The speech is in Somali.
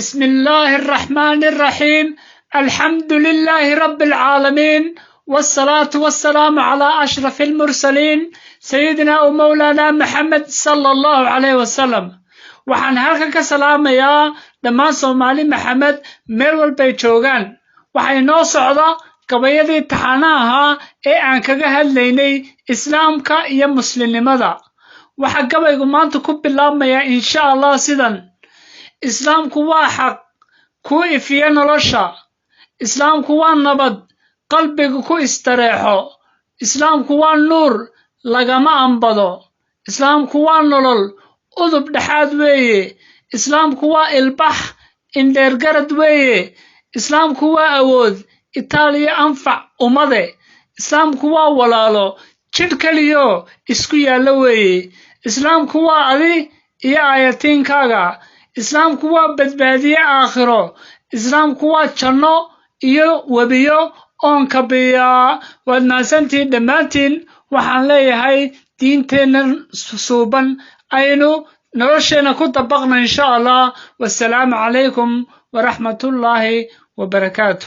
بسم الله الرحمن الرحيم، الحمد لله رب العالمين، والصلاة والسلام على أشرف المرسلين، سيدنا ومولانا محمد صلى الله عليه وسلم. Waxaan halkan ka salaamayaa dhammaan Soomaali Maxamed meel walbay joogaan. Waxaa inoo socda gabayadii taxanaha ahaa ee aan kaga hadlaynay Islaamka iyo muslimnimada. Waxaa gabaygu maanta ku bilaabmayaa, insha Allah, sidan: Islaamku waa xaq kuu ifiya nolosha. Islaamku waa nabad qalbiga ku istareexo. Islaamku waa nuur lagama ambado. Islaamku waa nolol udub dhexaad weeye. Islaamku waa ilbax indheergarad weeye. Islaamku waa awood itaaliya anfac ummade. Islaamku waa walaalo jidh keliyo isku yaallo weeye. Islaamku waa adi iyo aayatiinkaaga. Islaamku waa badbaadiye aakhiro. Islaamku waa janno iyo webiyo oonka biyaa. Waad mahadsantihiin dhammaantiin. Waxaan leeyahay, diinteenna suuban aynu nolosheenna ku dabaqna, insha Allah. Wasalaamu calaykum waraxmatullaahi wabarakaatu.